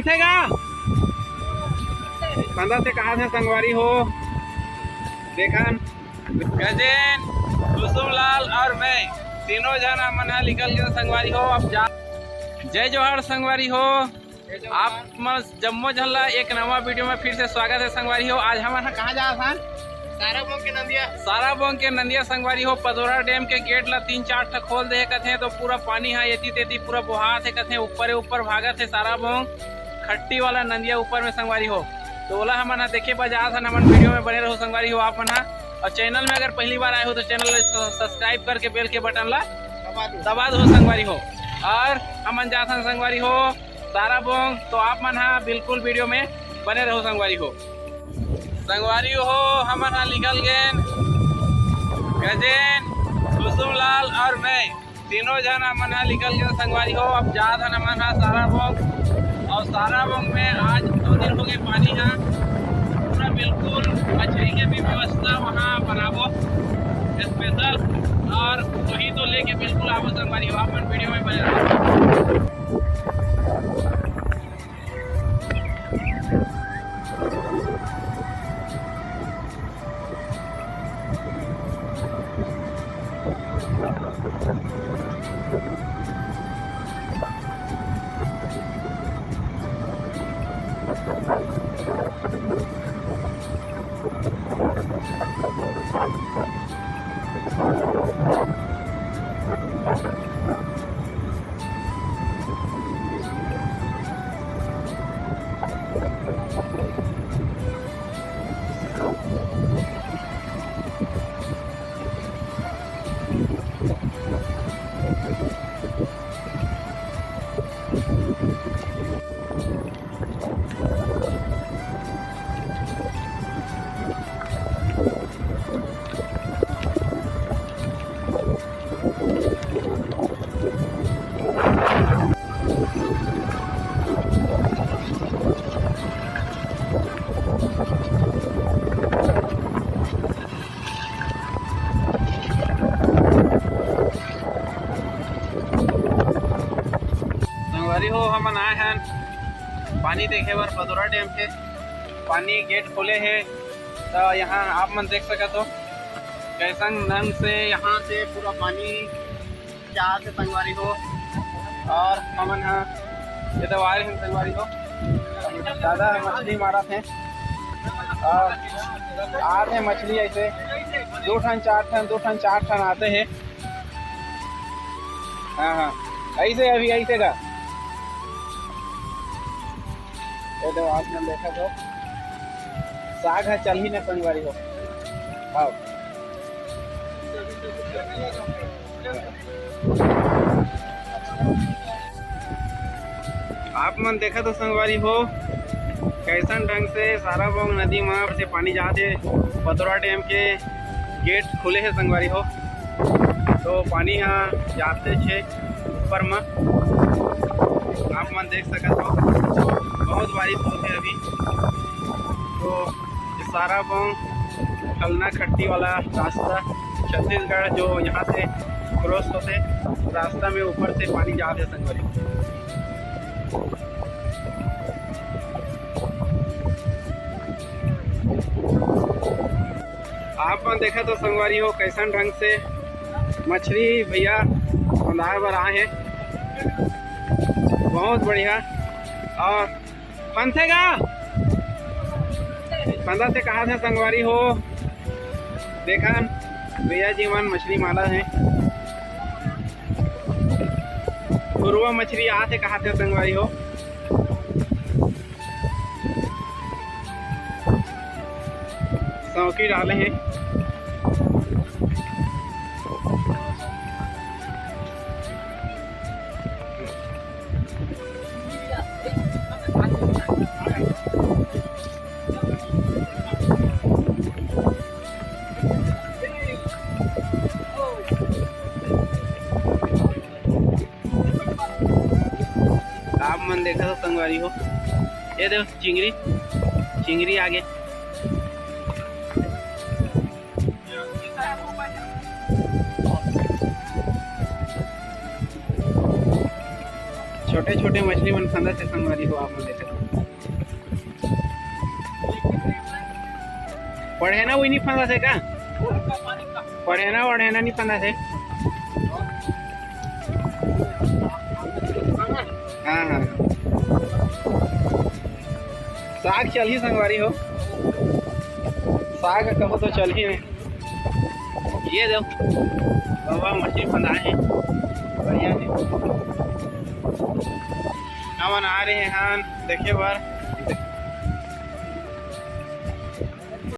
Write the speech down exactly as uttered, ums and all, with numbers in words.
थे गा? फंदा से कहा थे संगवारी हो? देखन, गजेन, कुसुमलाल और मैं तीनों झन हमन ह निकल गए संगवारी हो। अब जा, जय जोहार संगवारी हो। आप मन जम्मो झन ला एक नवा वीडियो में फिर से स्वागत है संगवारी हो। आज हमन ह कहाँ जात हन? साराबोंग के नंदिया। साराबोंग के नंदिया संगवारी हो, पदोरा डैम के गेट ला तीन चार ठा खोल दे कथे, तो पूरा पानी ह एती तेती पूरा बोहात हे कथे, ऊपर ऊपर भागत हे साराबोंग खट्टी वाला नंदिया ऊपर में संगवारी हो। तो ओला हमन ह देखे बर जात हन, हमन वीडियो में बने रहो संगवारी हो आप मन ह। और चैनल में अगर पहली बार आए हो तो चैनल ला स-, सब्सक्राइब करके बेल के बटन ला दबा दो। दबा दो संगवारी हो। और हमन जात हन संगवारी हो साराबोंग, तो आप मन ह बिल्कुल वीडियो में बने रहो संगवारी हो। संगवारी हो, हमन ह निकल गेन, गजेन, कुसुमलाल और मैं, तीनों झन हमन ह निकल गेन संगवारी हो। अब जात हन हमन ह साराबोंग, और साराबोंग में आज दो दिन हो गए पानी ह, पूरा बिल्कुल मछली के भी व्यवस्था वहाँ बनाबो स्पेशल, और वही तो लेके बिल्कुल आबो संगवारी हो, आप मन वीडियो में बने रहो। संगवारी हो, हमन आए हन पानी देखे बर पदोरा डैम के। पानी गेट खोले हे, तो यहाँ आप मन देख सकत हो कैसन ढंग से यहाँ से पूरा पानी जात हे संगवारी हो। और हमन ह ये तो आए हन संगवारी हो, दादा ह मछली मारत हे और आत हे मछली ऐसे दो ठन चार ठन, दो ठन चार ठन आते हे। हाँ, हाँ, ऐसे अभी ऐसे का। ये तो आप मन देखत हो, साग ह चलही ना संगवारी हो। हाँ। आप मन देखत हो संगवारी हो, कैसन ढंग से साराबोंग नदी म से पानी जात हे। पतोरा डैम के गेट खुले हे संगवारी हो, तो पानी ह जाते छे ऊपर म। आप मन देख सकत हो, बहुत बारिश होत हे अभी। तो ये साराबोंग फलना खट्टी वाला रास्ता, छत्तीसगढ़ जो यहाँ से क्रॉस होते, रास्ता में ऊपर से पानी जात हे संगवारी। आप मन देखत हो संगवारी हो, कैसन ढंग से मछली भैया बंधाए बर आए हे, बहुत बढ़िया। और फंदथे गा? फंदथे कहा थे संगवारी हो। देखन भैया जी मन मछली मारत हे। घुरवा मछली आत हे कहा थे संगवारी हो। सौकी डाले हे। आप मन देखत हो संगवारी हो, ये देखो चिंगरी, चिंगरी आगे। छोटे छोटे मछली मन फंदत हे संगवारी हो, आप मन देखत हो। पढ़े ना वही नहीं फंदा थे का? पढ़े ना वढ़े ना नहीं फंदा थे। हाँ, हाँ। साग चलही संगवारी हो, साग कहो तो चलही में। ये दो बाबा मछली फंदा है, बढ़िया है। हमन आ रहे हैं देखे बर।